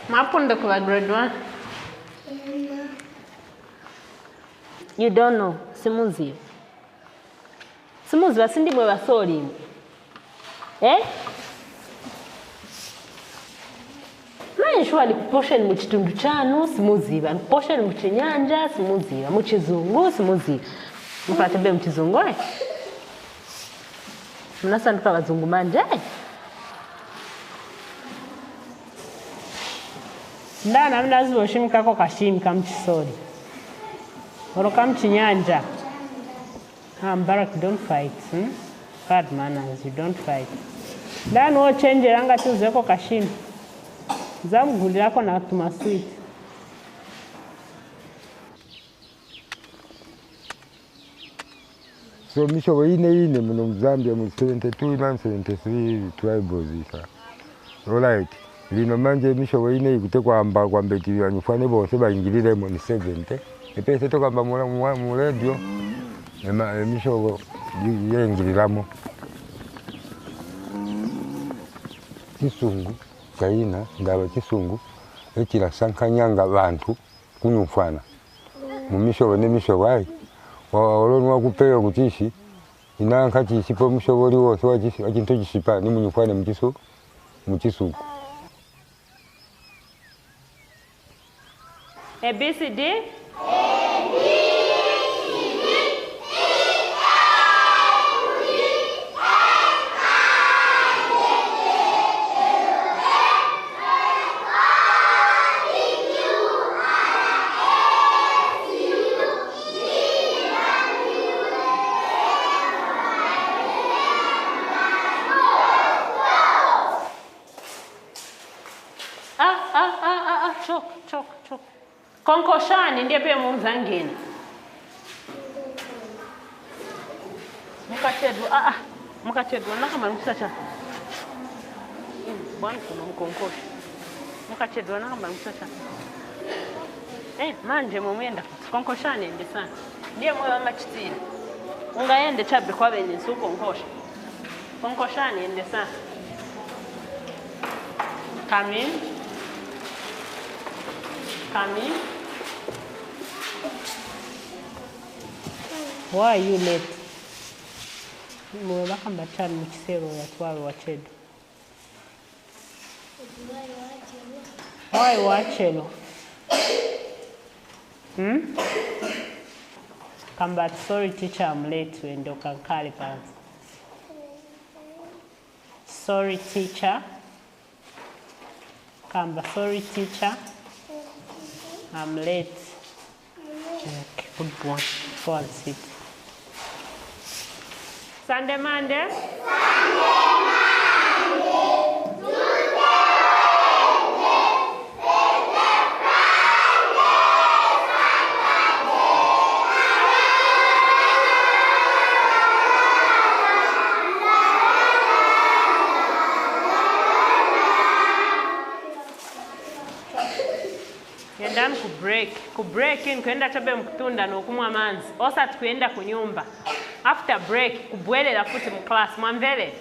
Mwapunda kuva grade 1. You don't know. Simuziva. Simuziva sindimwe basolimu. Eh? Manje nikuposheni mu chitundu chanu simuziva, nikuposheni mu chinyanja simuziva, mu chizungu simuziva. Mukatebe mu chizungu eh? Mnasanduka vazungu manje eh? Ndana mnaziva oshimikako kashimi kamuchisoli oro kamuchinyanja. Ah, Mbarak, don't fight. Bad manners, you don't fight. Ndani wochenjera ngati kashimi zamugulirako na tumaswiti. So mishobo ine ine muno mu Zambia mu 72 na 73 tribals isa. Alright. Lino manje mishobo ine ikute kwamba kwambeti banyufane bose bayingiliremo ni 70. Epese tokamba mu radio emishobo yengiliramo. Chisungu chaina ndaba chisungu echilasankanyanga bantu kunyufana mu mishobo ne mishobo ayi olonwa kupeyo kutishi inanka chisipo mushobo oli wose wachintu chisipa ni munyufane muchisungu. A B C D. A B C D E F G H I J K L M N O P Q R S T U V W X Y Z. Ah ah ah ah ah, choke choke choke. Konkoshani ndiye pia muzangeni. Mukachedwa ah ah mukachedwa nakama mkusacha. Bwana kuna mkonkosha. Mukachedwa nakama mkusacha. Eh, manje mumwenda konkoshani ndi sana. Ndiye moyo wa machitira. Ungaende chabe kwa benye suko nkosha. Konkoshani ndi sana. Come in. Come in. Why are you late? Mwe bakamba chani mu kisero yatwalo wachedo. Why wachelo? Kamba sorry teacher, I'm late wende ukankale pansi. Sorry teacher. Kamba sorry teacher, I'm late. Okay, good boy. Go and sit. Sunday, Monday. Sunday, Monday, Tuesday, Wednesday, Thursday, Friday, Saturday. Yendani ku break. Ku break nkuyenda chabe mukutunda nokumwa manzi. Osati kuyenda kunyumba. After break kubwelela futi mu class mwamvele.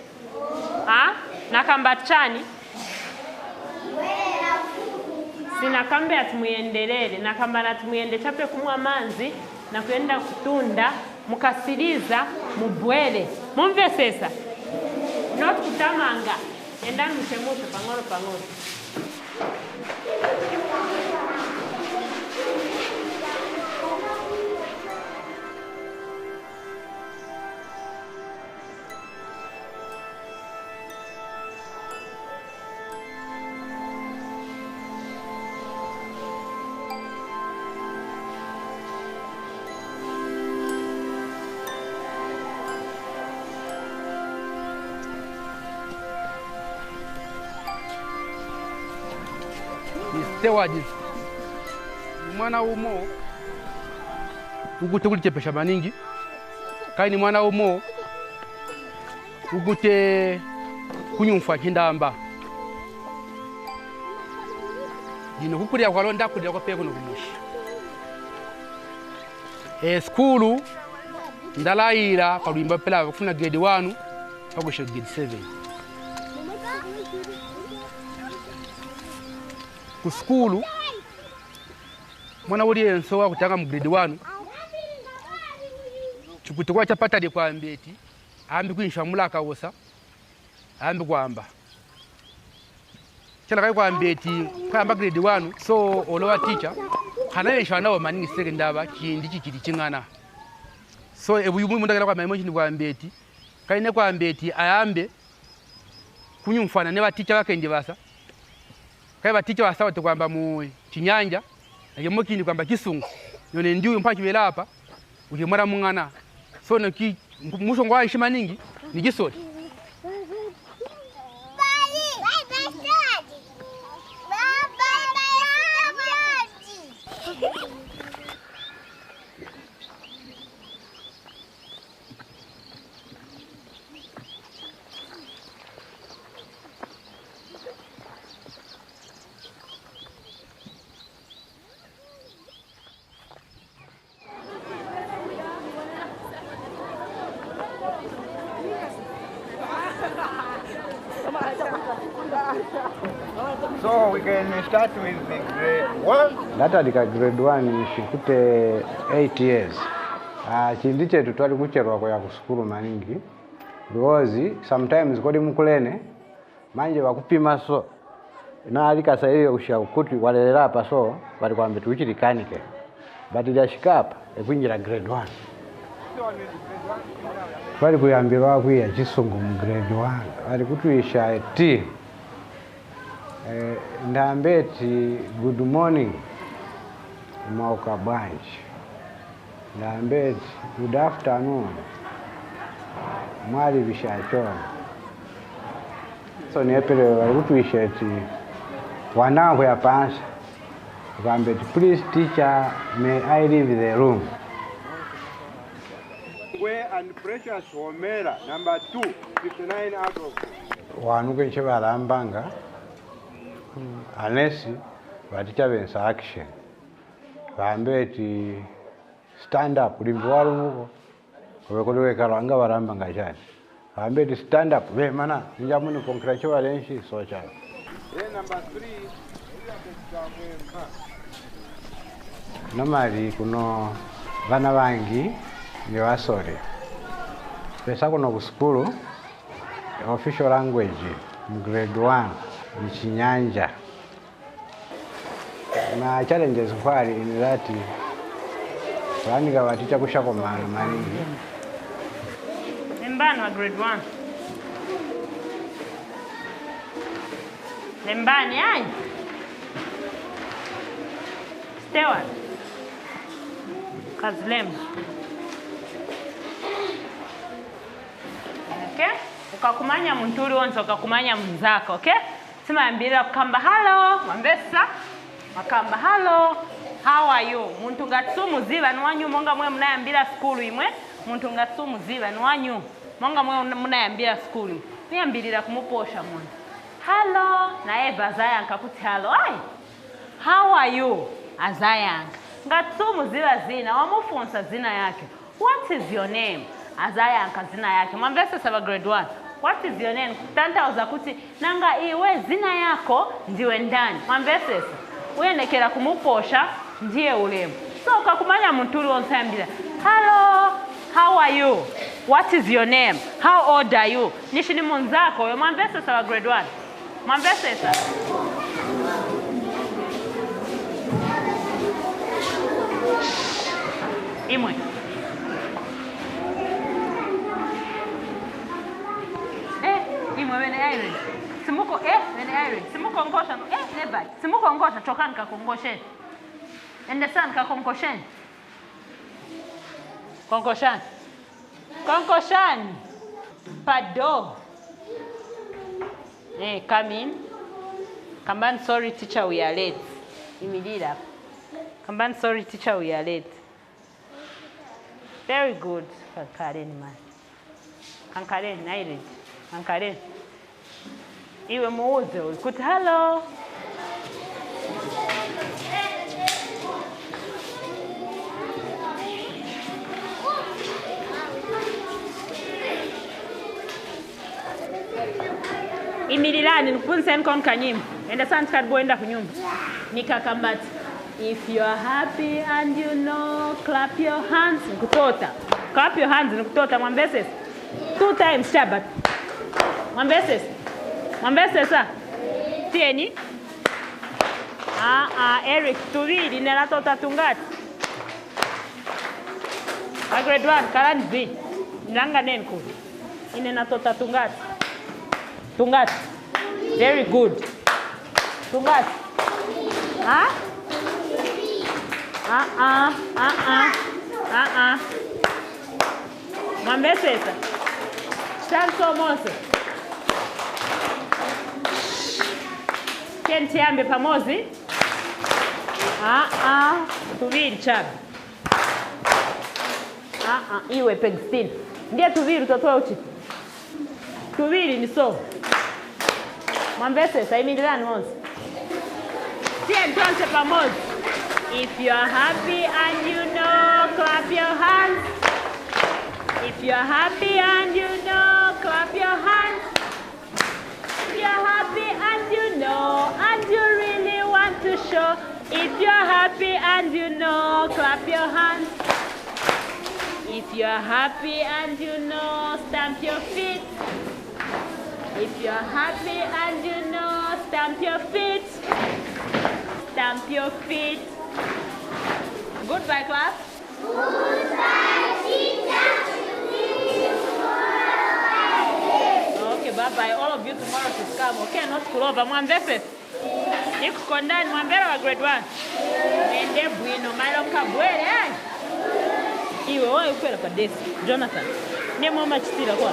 Ha? Nakamba chani? Sinakambe ati muyendelele, nakamba nati muyende chape kumwa manzi na kuyenda kutunda mukasiliza mubwele. Mumvesesa? Not kutamanga. Endani muchemushe pang'ono pang'ono. Ni stewards mwana umo ugute kulichepesha maningi kai ni mwana umo ugute kunyumfa chindamba dino kukulira kwalo ndakulira kwa kuno kumushi e skulu ndalayira palwimba pela kufuna grade 1 pakusha grade 7 ku skulu mwana uli enso wakutanga mu grade 1 chikuti kwa chapatali kwa ambeti ambi kuinsha mulaka wosa ambi kwamba chala kai kwa ambeti kwamba grade 1 so olowa teacher kana yensha nawo maningi secondary chindi chichili chingana so ebuyu mundakala kwa maimo chindi kwa ambeti kaine kwa ambeti ayambe kunyumfana ne baticha bakendi basa kai baticha basawa kwamba mu chinyanja naye kindi kwamba kisungu none ndiuyu mpaka chibela apa ukimara mungana so noki mushongo wa ishima ningi ni gisori So we can start with the grade 1. Ndatandika grade 1 nshikute 8 years. Chindi chetu twali kucherwa kuya kusukulu maningi because sometimes kodi mukulene manje bakupima so naalika iyo usha kuti walelera apa so bali kwambe tuchilikanike but lyashika apa ekwinjira grade 1 twali kuyambirwa kwiya chisungu mu grade 1 bali kutwisha t ndambeti good morning mauka bwanji ndambeti good afternoon mwali bishachona so niepele bali kutwisha eti wanangu yapansa ukambeti please teacher may I leave the room. Kwe and Precious Homera, number 2, 59 out of Wanu kenche balambanga unless baticha bensa action bambe eti stand up limbi waluvuko obekoliwekala nga balambanga chani bambe eti stand up bemana nja muni konkera che balenshi so chalo. Then number 3, Elizabeth Kamwemba. Normally kuno vana vangi ni vasori pesa kuno kusukulu official language mu grade 1 ni Chinyanja na challenges nkwali in that vanika vaticha kushako mano maningi. Lembani wa grade 1. Lembani ai. Stewart. Kazilemba. Okay? Ukakumanya muntu uli wonse ukakumanya mzako, okay? Simayambirira kukamba hello, mwambesa. Makamba hello. How are you? Muntu ngatsi niwanyu monga mwe munayambira skulu imwe, muntu ngatsi niwanyu monga mwe munayambira skulu. Muyambirira kumuposha muntu. Hello, naye bazaya nkakuti hello. Ai. How are you? Azayankha. Ngati sumuziva zina, wamufunsa zina yake. What is your name? Azayankha zina yake. Mwamvesesa va grade 1. What is your name? Kutanthauza kuti nanga iwe zina yako ndiwe ndani. Mwamvesesa. Uyenekera kumuposha ndiye ulemu. So ukakumanya muntu uliwonse ayambira. Hello, how are you? What is your name? How old are you? Nishi ni munzako uyo mwamvesesa wa grade 1. Mwamvesesa. Imwe. Eh, imwe wene Irene. Simuko eh wene Irene. Simuko ngosha eh nebai. Simuko ngosha chokani kakongosheni. Ende sana kakongosheni. Kongoshani. Kongoshani. Pado. Eh, come in. Kamban sorry teacher we are late. Imilila. Kamban sorry teacher we are late. Very good. Kankareni man. Kankareni Irene. Kankareni. Iwe muuze uyu kuti hello. Imililani nikufunzeni kon kanyimbo. Enda sana tukaribu kunyumba. Nikakambati. If you are happy and you know, clap your hands. Nikutota. Clap your hands nikutota mwambesesa. Two times chaba. Mwambesesa. Mwambesesa. Tieni. Ah ah Eric tuvili nelatota tungati. A grade 1 kalani B. Nilanga neni kuno. Ine natota tungati. Tungati. Very good. Tungati. Ah? Ah ah ah ah ah ah. Mwambesesa. Chanso mose. Tiyambe pamozi. Ah ah. Tuvili chabe. Ah ah. Iwe Pegstin. Ndiye tuvili utatoa uchi. Tuvili ni so. Mwambesesa imililani wonse. Tiye tonse pamozi. If you are happy and you know, clap your hands. If you are happy and you know, clap your hands. If you are happy and you know, and you really want to show. If you are happy and you know, clap your hands. If you are happy and you know, stamp your feet. If you are happy and you know, stamp your feet. Stamp your feet. Goodbye, class. Goodbye, teacher. Okay, bye-bye. All of you tomorrow should come. Okay, not school over. Mwamvese. Nikukondani mwambele wa grade 1. Mwende bwino malo kabwele. Eh? Iwe wewe ukwela kwa desk. Jonathan. Ndiye mwama chitira kwa.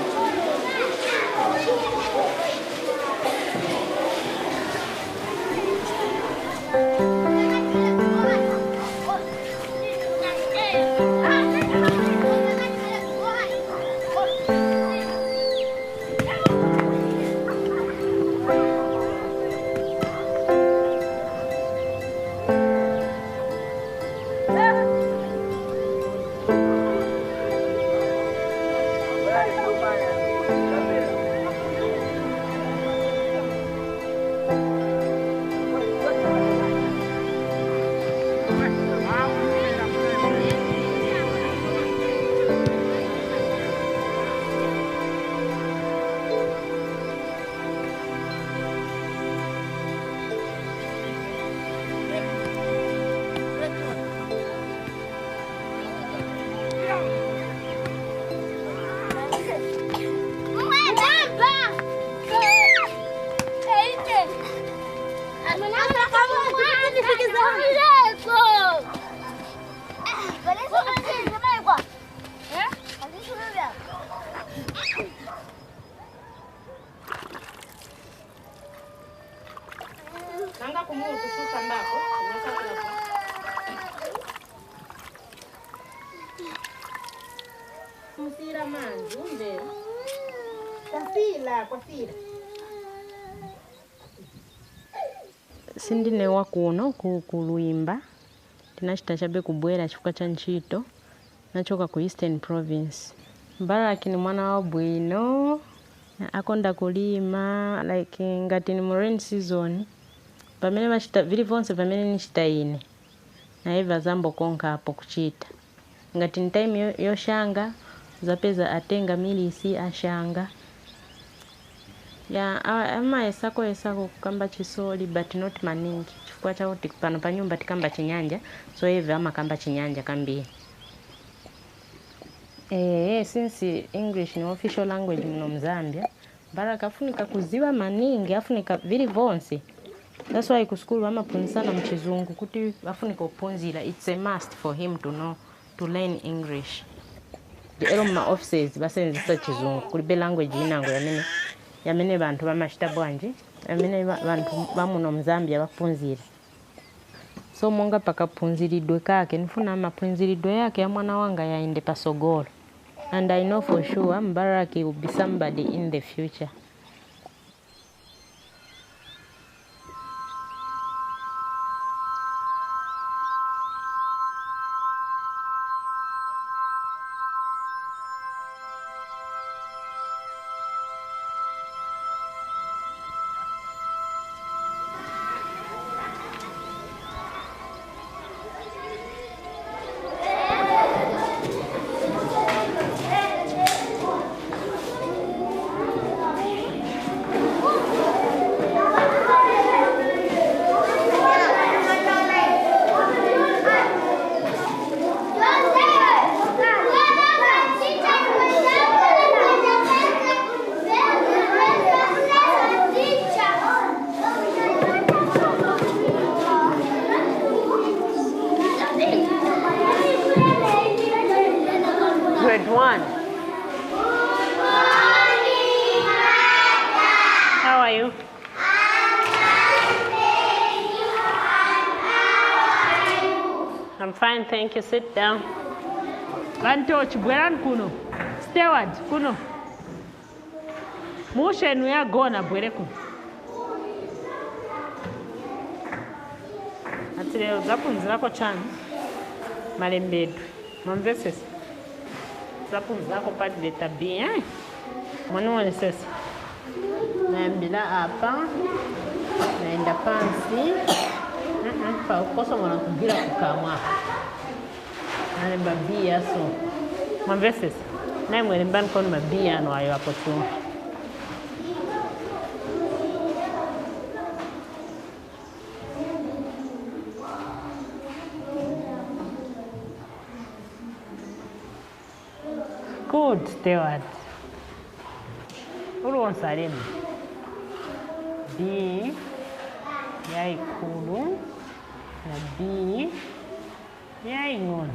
Sindinewa kuno ku Lwimba. Tinachita chabe kubwera chifukwa cha ntchito. Nachoka ku Eastern Province. Mbaraki ni mwana wa bwino, akonda kulima like ngati ni mu rain season. Pamene vachita vilivonse pamene nichita ine, naye vazambokonka apo kuchita. Ngati ni time yoshanga, zapeza atenga milisi ashanga. Ya amayesako yesako kukamba chisoli but not maningi chifukwa chakuti pano pa nyumba tikamba chinyanja, so eve amakamba chinyanja kambiri. Since English ni official language muno mZambia, Baraka afunika kuziwa maningi, afunika vili vonse. That's why ku school vamaphunzisana mchizungu kuti afunika kuphunzira. It's a must for him to know to learn English. Ero muma offices basenzesa chizungu, kulibe language inango yamene banthu bamachita bwanji, yamene banthu bamuno mZambia baphunzira. So monga pakaphunziridwe kake, nifuna maphunziridwe yake ya mwana wanga yaende pasogolo. And I know for sure Mbaraki will be somebody in the future. Grade 1. How are you? I'm fine, thank you. Sit down. Vantochi, bwerani kuno. Steward, kuno. Mushenu yagona bwere kuno. Ati lero zaphunzirako chani malembedwe. Mwamvesesa? Zaphunzirako pati letter B, eh? Mwanionesesa. Nayambira apa, naenda pansi. Paukosa mwana kugira kukamwa. Nalemba B yaso. Mwamvesesa? Naye mwerembani kono ma B ano ayo apo tu. Good, Steward. Uliwonse alembe. B yaikulu na B yaing'ono.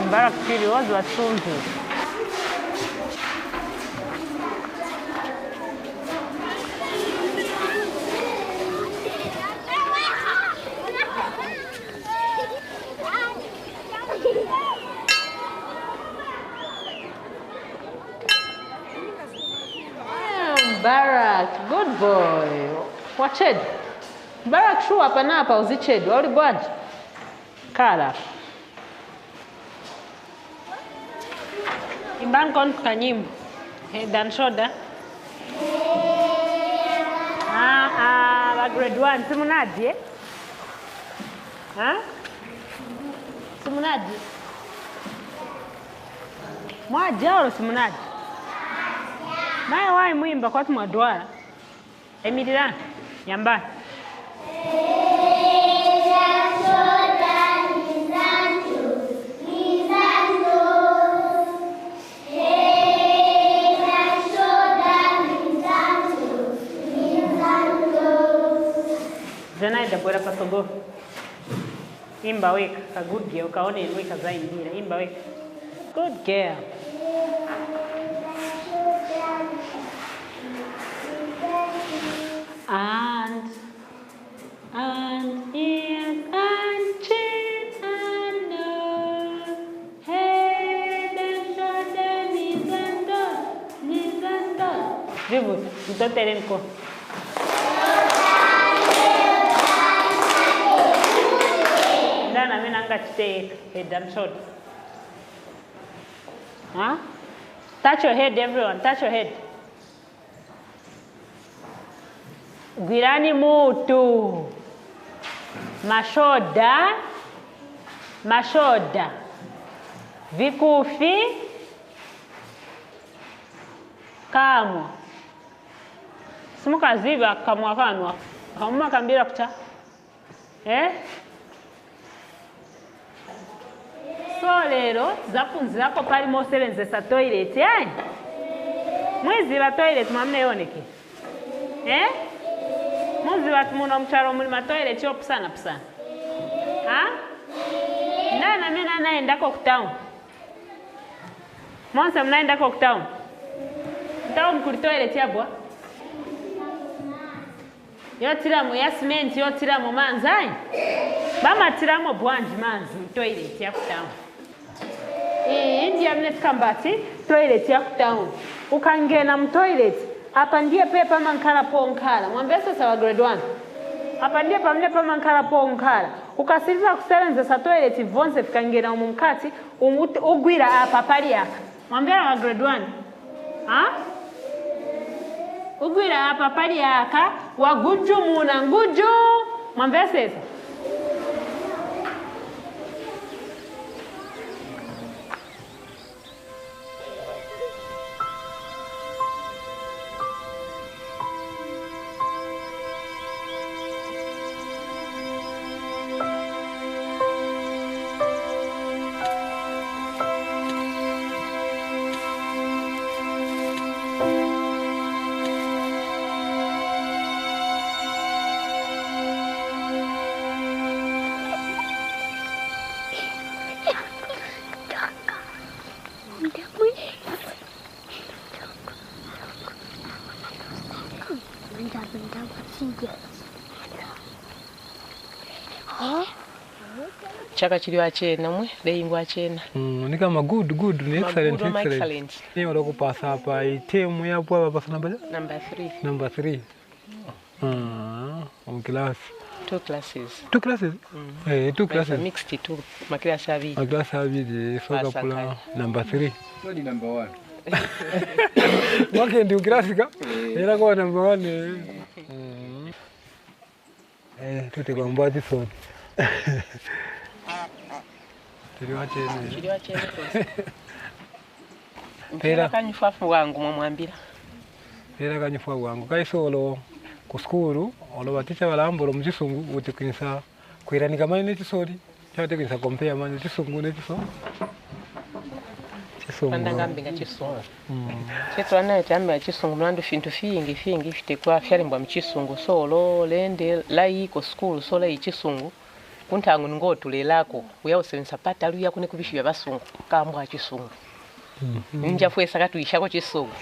Mbarak Pili wazi watundu. Barak, good boy. Wachedwa. Barak shuwa hapa na hapa uzichedwa. Uli bwanji. Kala. Imbani kon kanyimbo. Head and shoulder. Ah ah, ba grade 1 simunadye? Ha? Simunadye? Mwaja olo simunadye? Maye wayi mwimba kwati mwadwala. Emirirani yambani. Zenaida bwera pasogo. Imba weka ka good girl kaone weka zaimbira imba weka. Good girl. And ears and chin and nose, head and shoulder, knees and toes, knees and toes. Vivo, mtotere mkono. Ndana mimi nanga chiteka head and shoulder. Huh? Touch your head everyone, touch your head. Gwirani mutu. Mashoda. Mashoda. Vikufi. Kamwa. Simukaziba kamwa kanwa. Kamwa kambira kucha. Eh? So lero zapunzirako pali mosebenzesa toilet eh? Mwiziba toilet mwamneyoneke. Eh? Muziba muno muchalo muli matoilet yopusana pusana. Ha? Nana mina naendako ku town. Monse mnaendako ku town. Town kuli toilet yabwa. Yotiramo ya cement yotiramo manzi ayi. Bamatiramo bwanji manzi mu toilet ya ku town. Iyi ndiye mne tikambati toilet ya ku town. Ukangena mu toilet apa ndiye pe pamankhala ponkhala. Mwambe sasa wa grade 1. Apa ndiye pamene pamankhala ponkhala. Ukasiriza kusebenzesa toilet vonse vikangena umu mkati ugwira apa pali apa. Mwambera wa grade 1. Ha? Ugwira apa pali aka wagujumuna nguju. Mwambe sasa. Chaka chili wachena mwe leingu achena. Ni kama good good ni excellent Magudu ama excellent. excellent. Ni walokupasa apa itemu yapo apa pasa namba Number 3. number 3. Ah, um class. Two classes. Two classes? Eh, two classes. Mixed two makilasi abiri. Maklasi abiri soka Pasa pula kale. number 3. So ni number 1. Wake ndi ukilasi ka? Ila kwa number 1. Eh, tute kwa mbati sote. Tuli wachene. Chili wachena. Pera. Kanyufafu wangu mwamwambira. Era kanyifwa bwangu kaisolo ku skulu olo baticha balambula mu chisungu uti kwinsa kwiranika mani nechisoli chate kwinsa compare mani chisungu nechiso chisungu Pandangambinga chisungu. Chetu anayo chambira chisungu mlandu fintu fingi fingi fitekwa fyalimbwa mu chisungu solo lende layi ku skulu so layi chisungu kuntangu ngotulelako uyawusebenzisa pata luya kune kubishu bya basungu kambwa chisungu. Nja fwesa katuyishako chisungu.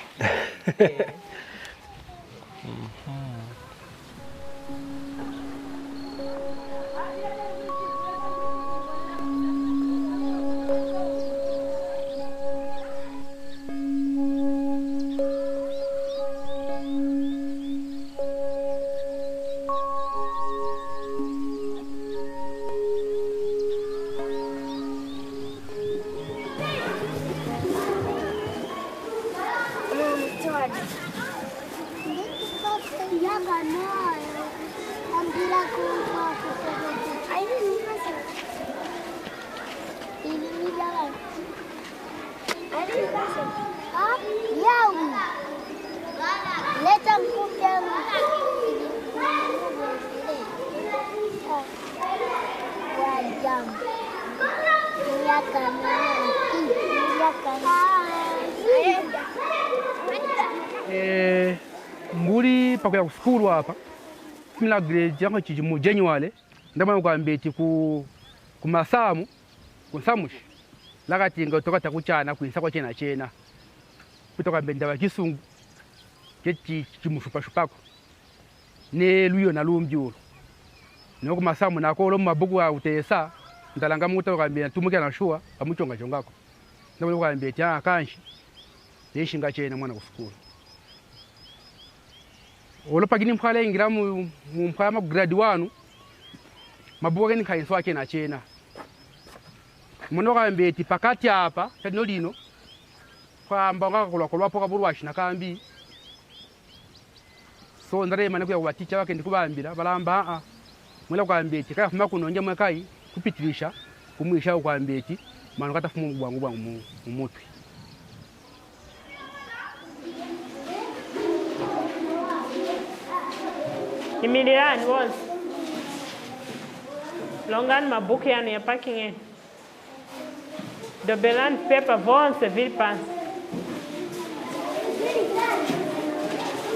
Eh, nguli pakuya ku sukulu apa fumila grade yango chichi mu January ndamana kwambeti ku kumasamu kunsamushi lakatinga toka takuchana kuisa kwa chena chena kutoka mbenda wa chisungu chechi chimushupashupako ne luyo na lumbyulo noko masamu nako lo mabuku a utesa ndalanga muto kwambia tumuke na shua amuchonga chongako ndamana kwambeti ah kanshi neshinga chena mwana ku sukulu olopakini mphwala ingira mu mphwala ma grade 1 mabuku ake nikhayinso achena chena muno kambeti pakati apa tadino lino kwamba ngakakolwakolwapo kabulwashi nakambi so ndarema kuya kubaticha wake ndikubambira balamba a mwela kwambeti kayafuma kunonja mwekayi kupitilisha kumwisha kwambeti mano katafuma bwangu bwangu mumutwe. Imilirani bonse. Longani mabuku yanu ya parking enu. Dobelani paper vonse vili pansi.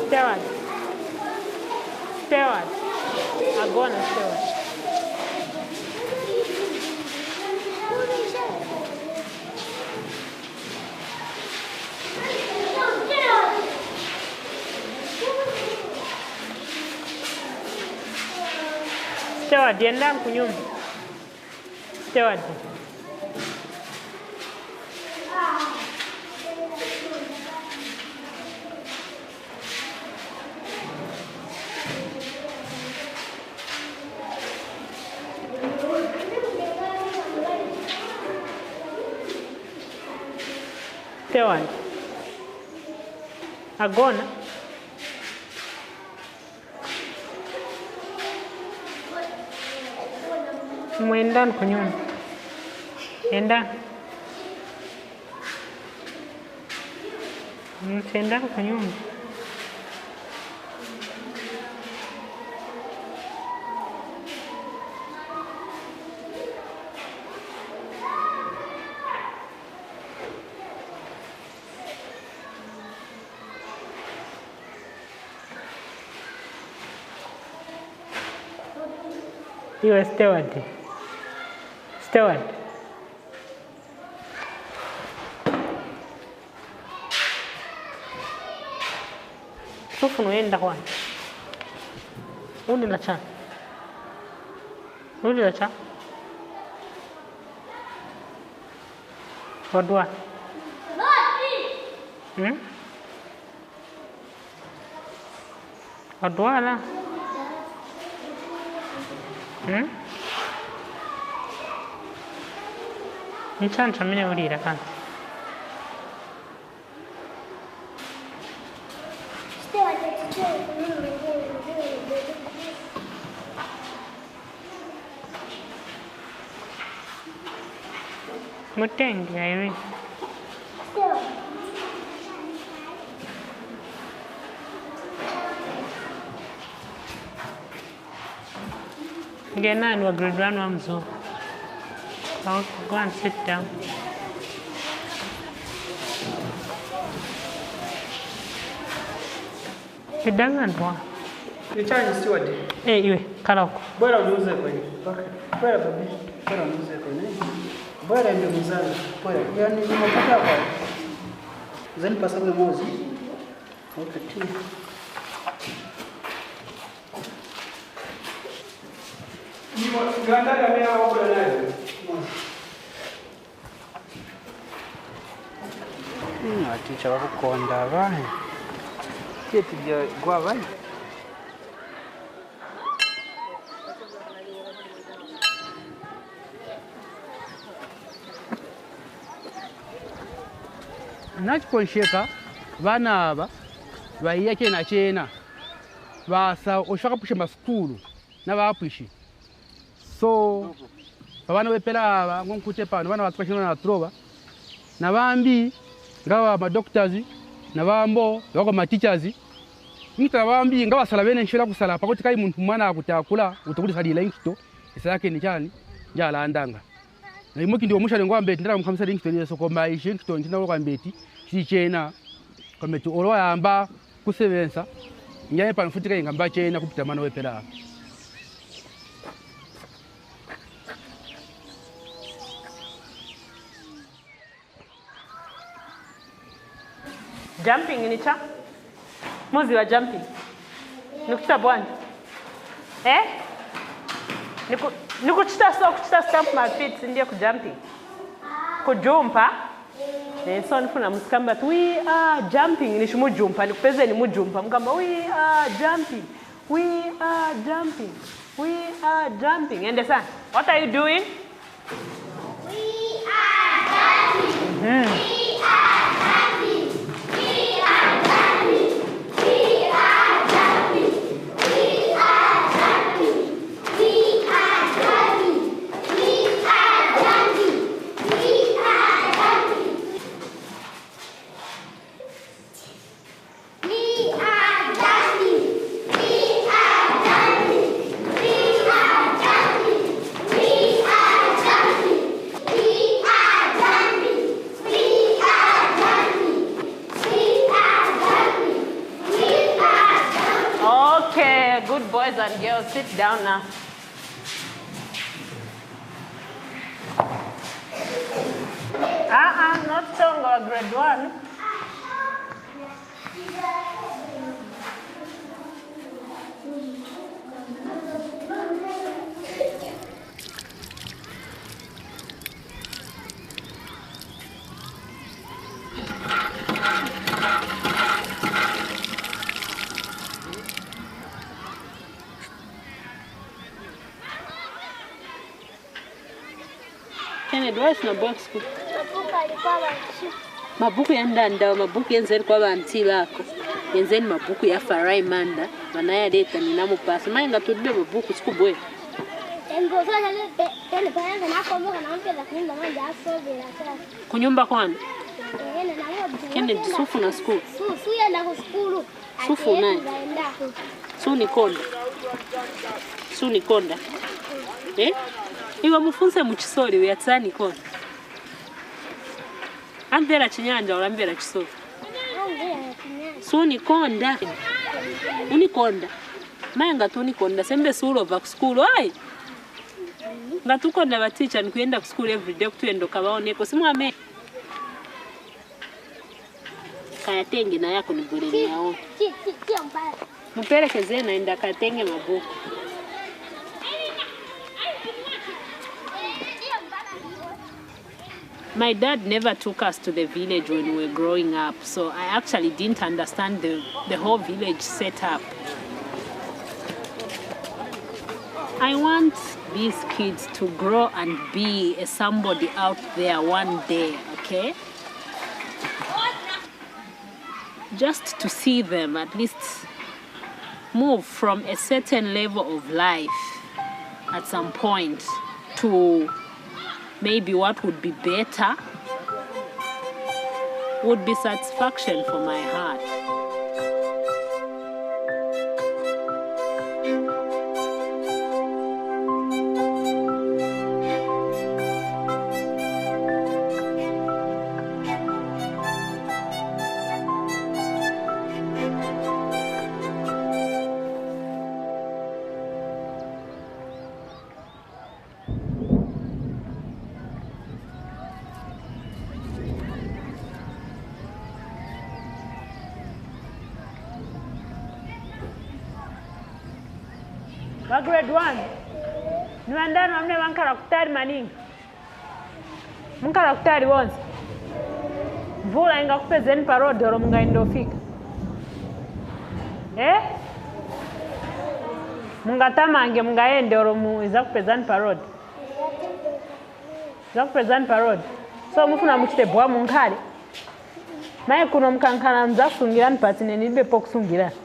Steward. Steward. Agona steward. Steward, yenda kunyumba. Steward. Steward. Agona. Mwendani kunyumba. Enda. Mtendani kunyumba. Iwe steward. Steward. Sufunu enda kwani. Ulila cha. Ulila cha. Wadwa. Wadwala. Nchancha mene ulira kanti. Mutenge Irene. Ngenani wa grade 1 wa mzungu. Okay, go and sit down. Idangandwa. Nichani steward. Eh, iwe kala huko. Bora uniuze kwenye. Okay. Bora babi. Bora uniuze kwenye. Bora ndugu zangu. Bora. Yaani nimepata kwa. Zeni pasabe mozi. Okay, tu. Aticha bakukonda abahe tietija gwabayi. Nachikonsheka vana ava vaiya chena chena vasa oshakapusha masukulu na vapwishi so vavana vepela ava ngonkute pano vana vatukashina na trova na vambi ngava madoctors na vambo vako mateachers ngita vambi ngava sala vene nshela kusala pakuti kai muntu mwana akutakula utakulisalila inkito isa yake ni chani Njalandanga naimwe kindi omushale ngwambeti ndala mukhamisa linkito yeso koma ishi nkito ntina kwambeti chichena kwambeti olwayamba kusebenza nyaye pano futika ingamba chena kupita mano wepera. Jumping ni cha? Muzi wa jumping. Nikuchita bwana. Eh? Nikuchita so kuchita stamp my feet ndiye kujumping. Kujumpa. Eh, so nifuna musikamba tu we are jumping ni shimujumpa nikupeze ni mujumpa mkamba we are jumping. We are jumping. We are jumping. Ende sana. What are you doing? We are jumping. We are jumping. We are jumping. We are jumping. We are jumping. We are jumping. We are jumping. We are jumping. We are jumping. We are jumping. We are jumping. We are jumping. We are jumping. We are jumping. We are jumping. We are jumping. Okay, good boys and girls, sit down now. Not Chongo, grade 1. Kennedy, why is no box school? Mabhuku ya ndanda mabhuku yenzeni kwa vanti vako yenzeni mabhuku ya Farai Manda vanayaleta ninamupasa mai ngatudibe mabhuku sikubwe kunyumba kwana Kennedy sufu na school sufu naye sunikonda sunikonda eh iwe mufunze muchisori uyatsani konda amvera chinyanja olamvera chisori sunikonda unikonda maye ngati unikonda sembe sulova ku skulu ai ngatukonda baticha nikuyenda ku skulu everyday kutuyenda okabaoneko simwame kayatenge naye akunigoleni yawo muperekeze naenda katenge mabuku. My dad never took us to the village when we were growing up, so I actually didn't understand the whole village setup. I want these kids to grow and be a somebody out there one day, okay? Just to see them at least move from a certain level of life at some point to maybe what would be better would be satisfaction for my heart. Wa grade 1 niwandani wamne vankala kutali maningi munkala kutali wonse mvula ingakupezeni parodoro mungaindofika eh mungatamange mungaende oro izakupezani parodi izakupezani parodi so mufuna muchite bwa munkhale maye kuno mukankhala mzakusungirani pati nenibe pokusungirani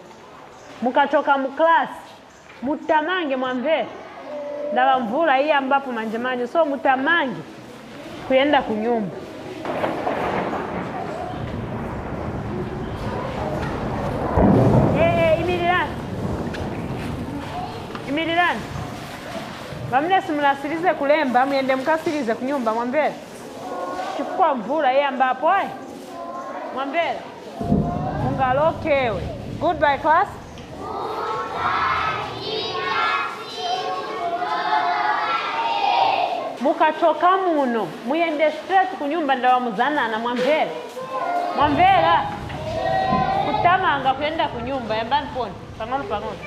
mukachoka mu class mutamange mwamvera ndava mvula iyi ambapo manje manje so mutamange kuyenda kunyumba. Hey, imirirani imirirani Vamene simunasirize kulemba muyende mukasirize kunyumba mwamvera chifukwa mvula iyambapo ayi mwamvera mungalokewe. Goodbye class. Mukatoka muno muyende straight kunyumba ndawamuzanana mwamvera mwamvera kutamanga kuyenda kunyumba yambani poni pang'ono pang'ono.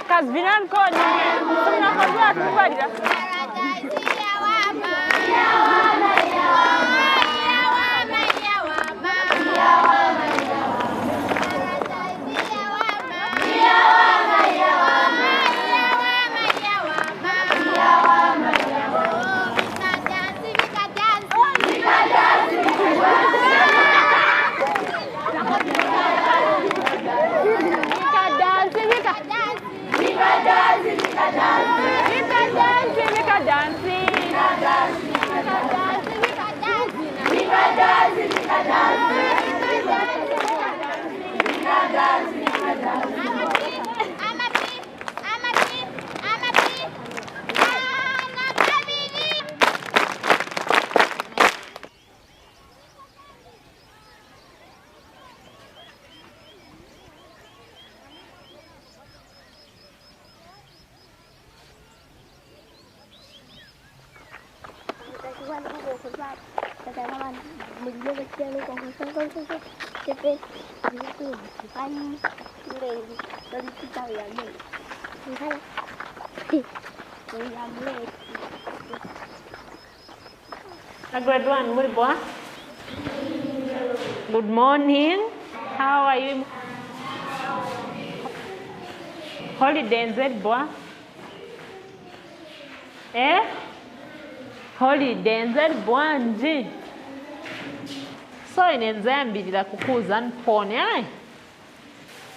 Kazi vinani koni simnakozwa kubalira. Grade 1, muli bwa? Good morning. How are you? Holiday nzeri bwa? Eh? Holiday nzeri bwanji? So ine nzayambilira kukuza npone ayi.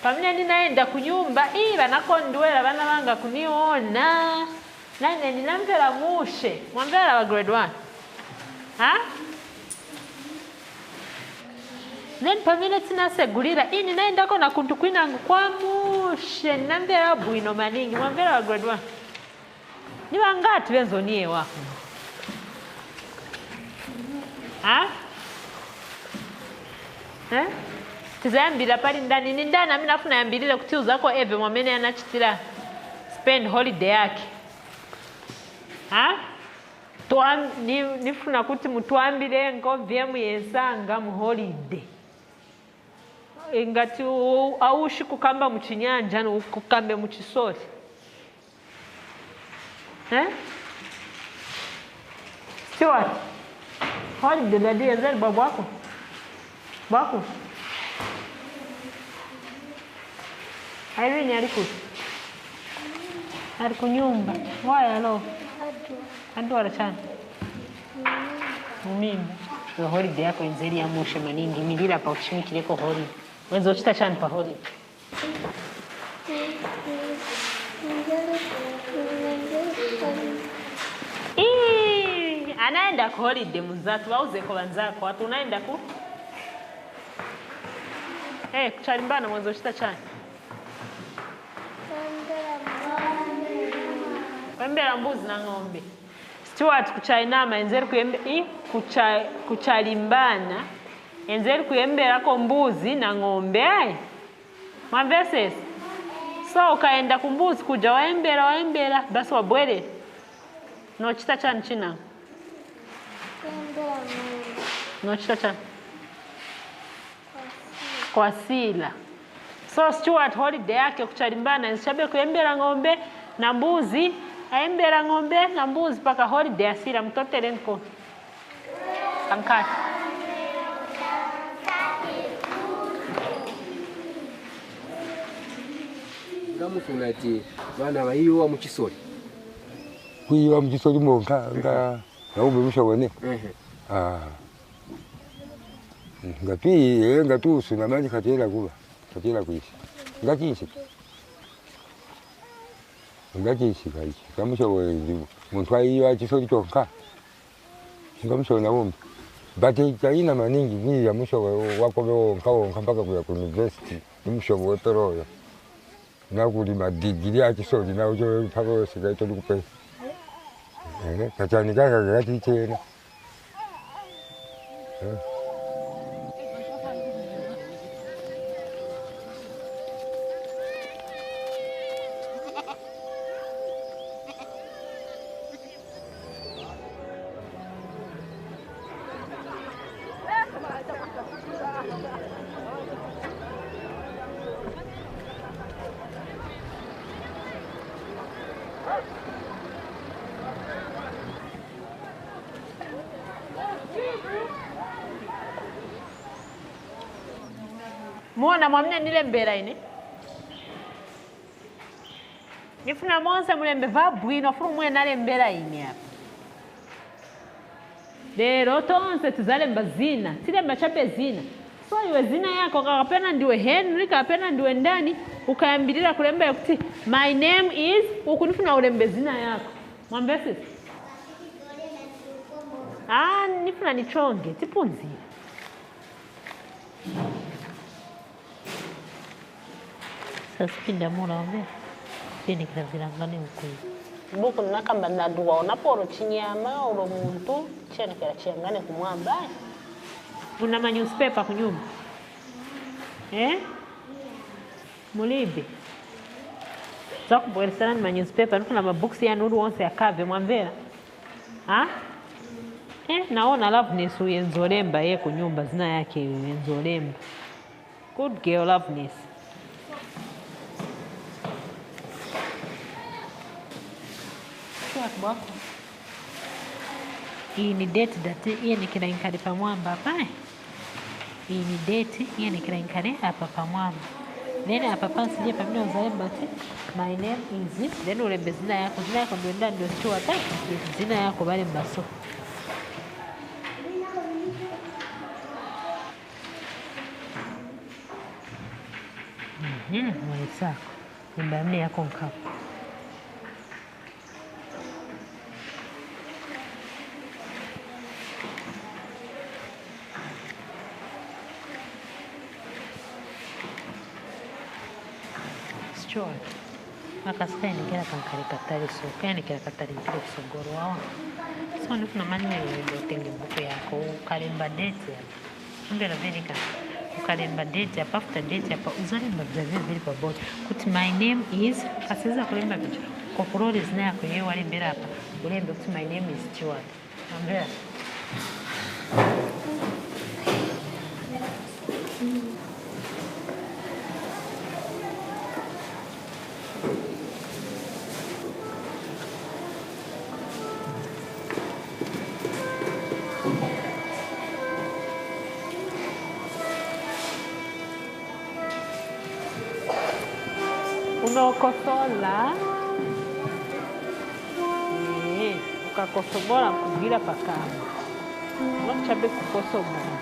Pamene ndinaenda kunyumba ii vanakondwera vana vanga kuniona. Nane ndinamvera mushe. Mwamvera wa grade 1. Ha? Then pamene tinasegulira ini naendako na kuntu kwinangu kwa mushe ndinamvera bwino maningi. Mwamvera wa grade 1. Ni vangati venzoniye wako? Ha? Eh? Tizayambira pali ndani ni ndani amene afuna yambilire kuti uzako eve mwamene anachitira spend holiday yake. Ha? Nifuna kuti mutwambire ngo muyesanga mu holiday. Ngati aushi kukamba muchinyanja kukambe muchisori. Eh? Stuart. Holiday dadi yenzeli babu wako? Bwako? Irene ali kuti? Ali kunyumba. Why alo? Adwala chani? Mumimba. Yo holiday yako enzeli ya mushe maningi milira pa uchimikireko holiday. Wenzo uchita chani pa holiday? Ii, anaenda ku holiday munzatu wauzeko wanzako watu unaenda ku? Eh, kuchalimbana mwenzo uchita chani? Kuyembera mbuzi na ng'ombe. Stuart kuchainama enzeri kuyembe i kucha kuchalimbana enzeri kuyemberako mbuzi na ng'ombe ai. Mwamvesesa? So ukaenda kumbuzi kuja waembera waembera basi wabwere. Nochita chani china. Kuembera ng'ombe. Nochita chani. Kwa sila. So Stuart holiday yake kuchalimbana nsichabe kuyembera ng'ombe na mbuzi aembera ng'ombe na mbuzi paka holiday asira mtotere nko kankati Ngamufuna ati vana vaiwa muchisori Kuiwa muchisori monka nga naumbe mushobone. Ah. Ngati ngati usuna manje katera kuba. Katera kuishi. Ngati Ngati kaichi. Kamushobo muntu aiwa chisori chonka. Ngamushobo naumbe. But chaina maningi kuiya mushobo wakobe wonka wonka mpaka kuya ku university ni mushobo weperoyo. Nakulima digiri achisori nawo mpaka wosika itori kupesa. Kachani kaka katichena. Muona mwamne nilembera ine nifuna monse mulembe vabwino funa umwe nalembera ine apa lero tonse tizalemba zina tilemba chabe zina so iwe zina yako kakapena ndiwe Henry kakapena ndiwe ndani ukayambilira kulemba yakuti my name is uku nifuna ulembe zina yako mwambe sisi ah nifuna nichonge tipunzira Sasipinda mula wambe pindikira ukwiyi buku nakamba ndaduwa unaporo chinyama ulo muntu chenekera chiyangane kumwamba una ma newspaper kunyumba eh mulibe zakubweresana ni ma newspaper nifuna mabooks yanu uli wonse akave mwamvera ha eh naona Loveness uyenzolemba ye kunyumba zina yake uyenzolemba good girl Loveness bwako iyi ni date date iyenikira inkali pamwamba apa iyi ni date iyenikira inkali apa pamwamba then apa pansi ndiye pamene uzalemba ti my name is then ulembe zina yako zina yako ndio ndani ndio Stuart eh? zina yako balemba so mwalisako lemba yamene yako nkapo Stuart akasikayanikira kankali katali so kayanikira katali nkile kusogolo waona so ndifuna manene ndotenge buku yako ukalemba date apa umbera venika ukalemba date apa after date apa uzalemba vyavyo vili pabodi kuti my name is asiza kulemba picha kokuloli zina yako yewe walembera apa ulembe kuti my name is Stuart ambera unokosola eh ukakosobola nkugwira pakamba unokuchabe kukosobola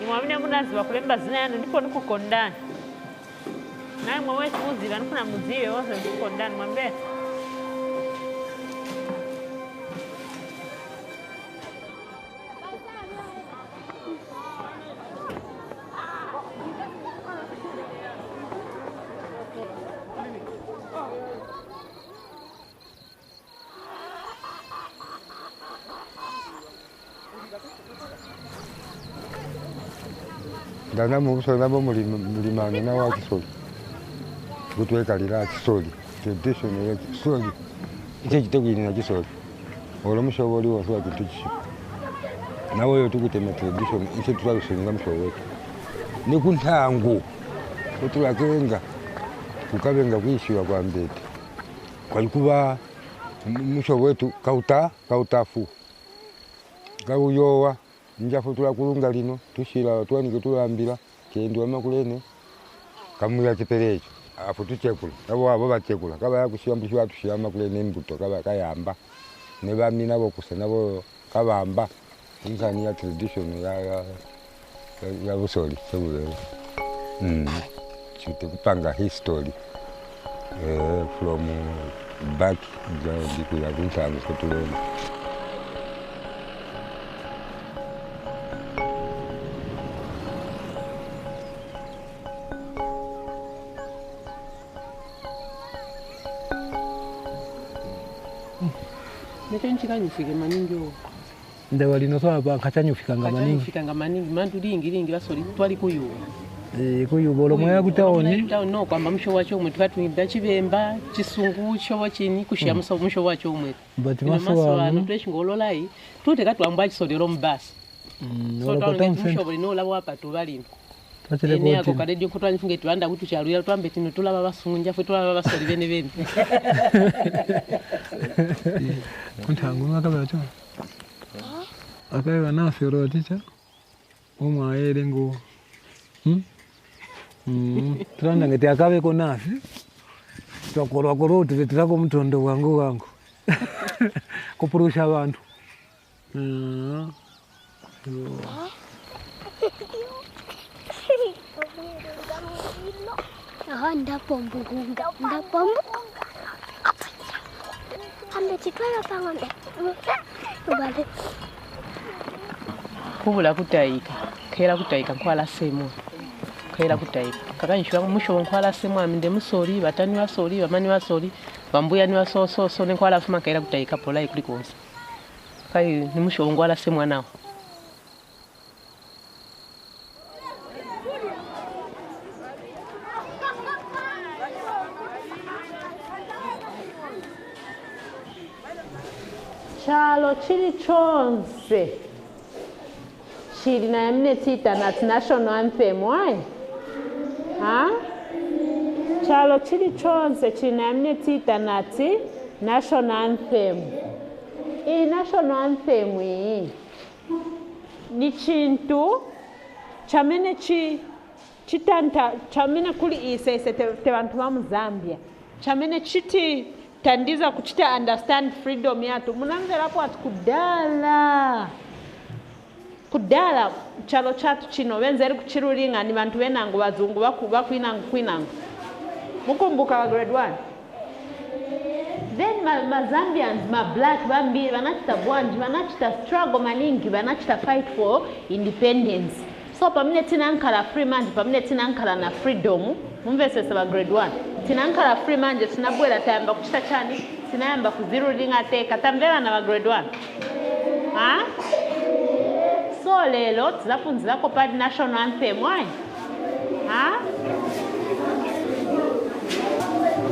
imwe amene munaziwa kulemba zina yanu ndipo nikukondani Naye mwe wetu uziva nifuna muzive wose ndikukondani mwambe. Ndana mubusoli nabo mulimano nawa kisoli kutwekalira kisoli tradition ya kisoli icho chitekwinina kisoli olwo mushobo oli wonse wa kintu kishipa nawe oyo tukutema tradition icho twalusunga mushobo wetu ni kuntangu kutulakenga kukabenga kuishiwa kwa mbete kwalikuba mushobo wetu kauta kautafu kauyowa njafu tulakulunga lino tushila twanike tulambila kendwa makulene kamuya chipele echo afu tuchekula abo abo bachekula kaba yakushiyamba batushiyama kulene embuto kaba kayamba ne bami nabo kusa nabo kabamba inkani ya tradition ya ya ya busoli sebulelo chite kupanga history from back ndikuya kuntango kutulena. Necho nchikanyufike maningi uko. Ndewa lino twaba nkachanyufikanga maningi. Kachanyufikanga maningi mandu lingi lingi basoli twali kuyuba. Kuyuba olwo ku town. Town no kwamba musho wacho umwe tukatwinda chibemba chisungu chobo chini kushiya musho wacho umwe. But Ino maso maso ano ano tweshingololai tuteka twamba chisolero mubasi. So olwo town town musho center. lino olaba wapatu balino. Twachire Ene ako koti. karedio kutwanyifunge twanda kuti chaluya twambe tino tulaba basungu njafe tulaba basoli bene bene. Kuntangu akabera cho. Akabera nasi olwo ticha. Omwaere ngo. Tulanda ngeti akabeko nasi. Twakolwa kolwa tuleterako mutondo wangu wangu. Kupurusha abantu. Aha, ndapombuka ndapombuka ambe chitwala pang'ombe ubale Kubula kutayika kera kutayika nkwala semu kera kutayika kakanyishwa musho nkwala semu aminde musoli batani basoli bamani basoli bambuya ni basososo nenkwala fuma kera kutayika polai kuli konse kai ni musho nkwala semu nawo. Chalo chili chonse chili na yamine tita na national anthem why ha chalo chili chonse chili na yamine tita nati national anthem. Iyi national anthem iyi ni chintu chamene chi chitanta chamene kuli ise ise te bantu ba mu Zambia chamene chiti tandiza kuchita understand freedom yatu munamverapo ati kudala kudala chalo chatu chino benzeri kuchirulinga ni bantu benangu bazungu bakwinangu kwinangu mukumbuka wa grade 1 then ma Zambians ma black bambiri banachita bwanji banachita struggle maningi banachita fight for independence. So pamene tinankhala free manje pamene tinankhala na freedom mumvesese ba grade 1 tinankhala free manje tinabwera tayamba kuchita chani tinayamba kuzirulinga teka tamvera na ba grade 1 ha. So lelo tizafunzirako pa national anthem why ha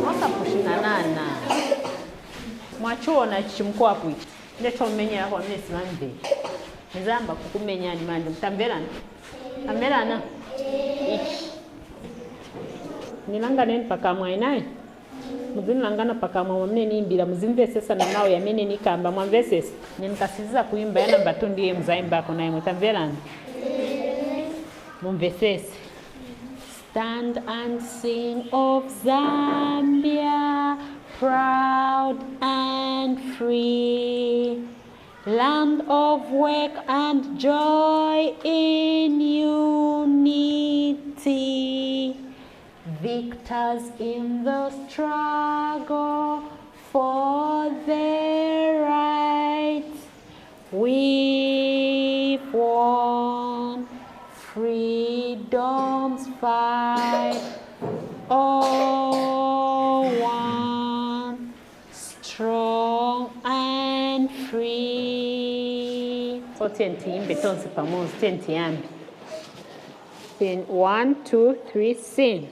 wakapushinanana mwachiona chimkwapu ichi ndechomenyera kwa mne simamve nizamba kukumenyani manje mtamverana tamverana ichi nilanganeni pakamwa inaye muzinilangana pakamwa mwamene niimbira muzimvesesa na nawo yamene nikamba mwamvesesa nenikasiziza kuimba ya namba 2 ndiye mzaimbako naye mutamverana mumvesese. Stand and sing of Zambia, proud and free, land of work and joy in unity. Victor Fighters in the struggle for their rights. We've won freedom's fight. Oh, one strong and free. So tiimbe tonse pamoja, tiambi. Sing one, two, three, sing.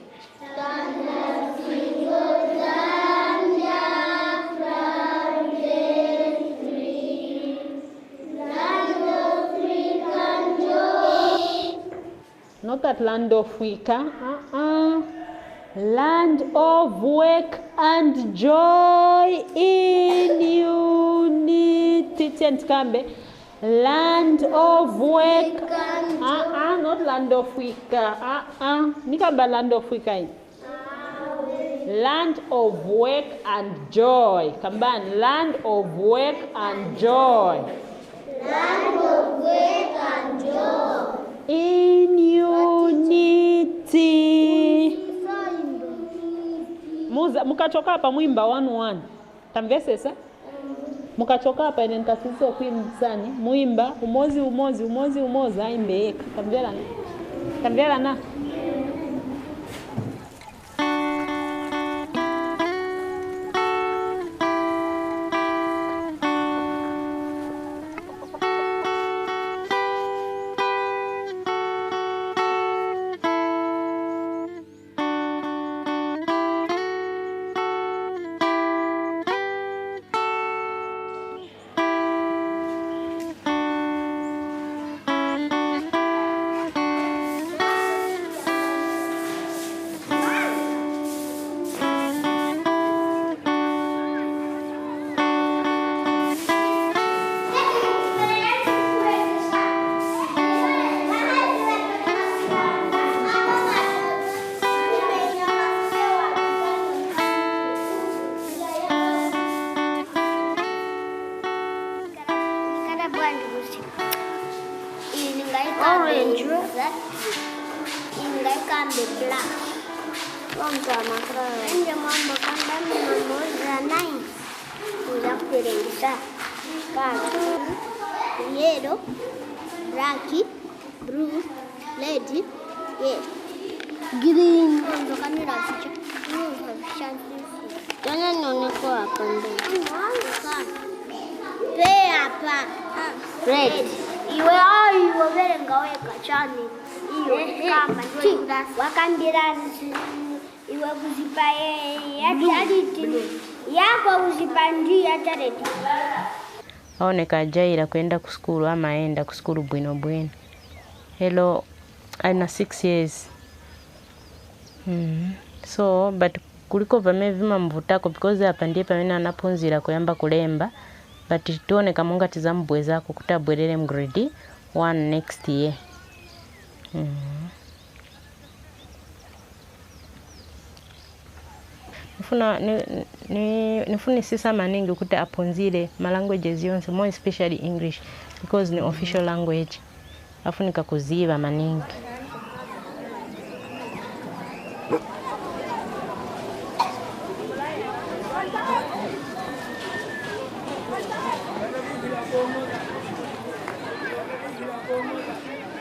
Not that land of Wicca, uh-uh. Land of work and joy in unity. Tikambe. Land of work. Uh-uh, not land of Wicca. Uh-uh. Nikamba land of Wicca. Land of work and joy. Kamban, land of work and joy. Land of work and joy. In unity. Muza, mukachoka hapa mwimba 1-1. Tamvesesa? Mukachoka hapa ine nikasisi okuimbisani muimba umozi umozi umozi umozi aimbe yeka. Tamvera na? Tamvera na? Orange. Ingaikambe black. Ende mambo kamba mamoja nine. Uza kuperengisa. Katu. Yellow. Black. Blue. Red. Yeah. Green. Ndo kamera ficha. Tena nioneko hapa mbele. Pe hapa. Red. Iwe iwe verenga weka chani. Iyo kamba wakambira iwe kuzipa yachariti yako kuzipa ndi yachariti. Aoneka ajaira kwenda kuskulu ama aenda kuskulu bwino bwino. Hello, ana 6 years. So, but kuliko vame vima mvutako because apa ndiye pamene anaphunzira kuyamba kulemba, but tuoneka monga tizamubwezako kuti abwerere mu grade 1 next year. Nifuna nifunisisa maningi kuti aphunzire ma languages yonse, more especially English because ni official language. Afunika kuziva maningi.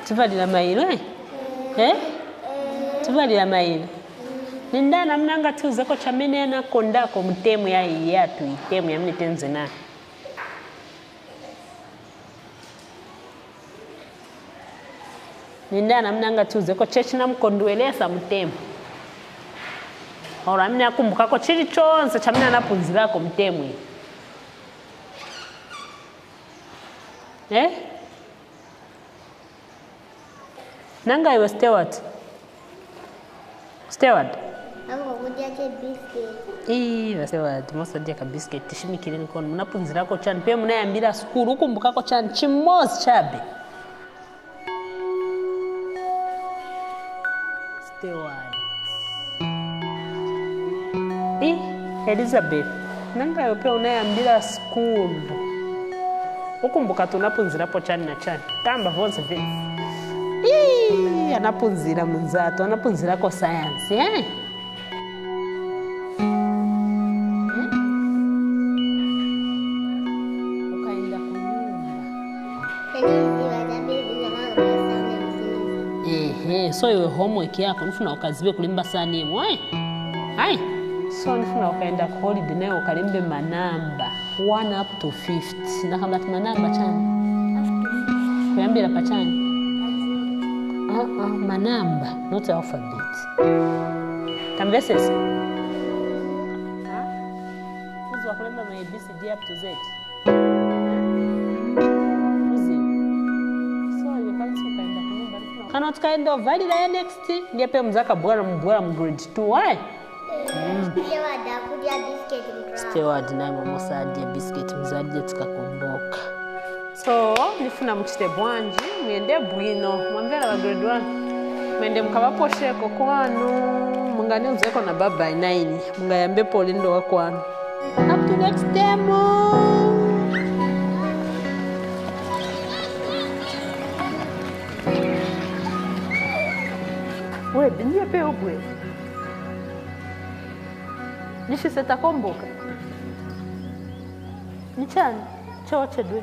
Tuvalira mailo eh? Eh? Tuvalira mailo. Nindana mnanga tuzeko chamene anakondako mtemu ya yatu itemu ya mnitenze na. Nindana mnanga tuzeko chechi na mkondwelesa mtemu. Ora mne akumbukako chili chonse chamene anapunzirako mtemu. Eh? Nanga iwe Stewart. Stewart. Nango kudya che biscuit. Ii, Stewart, mosadia ka biscuit tishimikire nikono munapunzirako chani pe munayambira sukulu ukumbukako chani chimozi chabe. Stewart. Ii, Elizabeth. Nanga iwe pe unayambira sukulu. Ukumbuka tunapunzirapo chani na chani. Kamba vonse vese. Ii, anapunzira munzato, anapunzirako science, eh? Ehe, so iwe homework yako nifuna ukazibe kulimba sani imwe ai ai so nifuna ukaenda ku holiday naye ukalimbe manamba 1 up to 50 nakamba ti manamba chani kuyambira pachani uh -uh, manamba not alphabet tamvesesa uziwa kulemba ma abcd up to z uziwa so iwe kansi ukaenda kunyumba kana tukaenda ovalira ya next ndiye pe muzakabwera mubwera mu grade 2 ai Steward akudya biscuit mdrama. steward naye mwamusadye biscuit muzadye tukakomboka so nifuna muchite bwanji muyende bwino mwamvera wa grade 1 mwende mukavaposheko kwanu munganiuzeko na baba 9 mungayambepo ulindo wa kwanu up to next demo we ndiye pe ubwe nishisetakomboka nichani chochedwe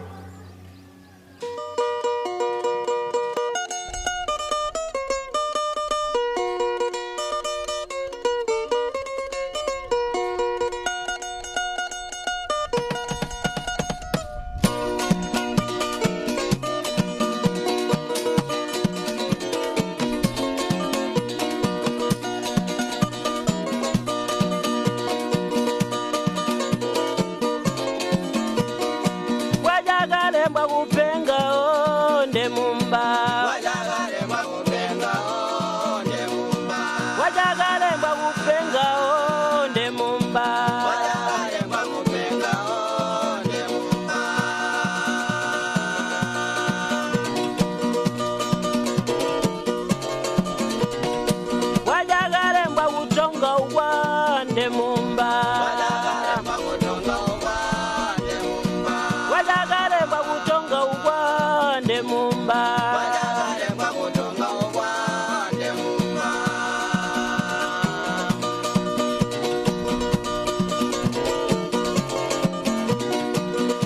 Wajagalembwa kupenga onde mumba Wajagalembwa kupenga onde mumba Wajagalembwa kupenga onde mumba Wajagalembwa kupenga onde mumba Wajagalembwa kutonga uwande mumba Wajagalembwa kutonga uwande mumba Wajagalembwa kutonga uwande mumba Wajagalembwa kutonga uwande mumba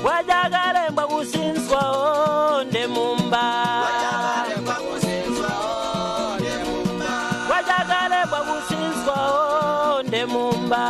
Wajagalembwa kusinswa onde mumba Wajagalembwa kusinswa onde mumba Wajagalembwa kusinswa onde mumba.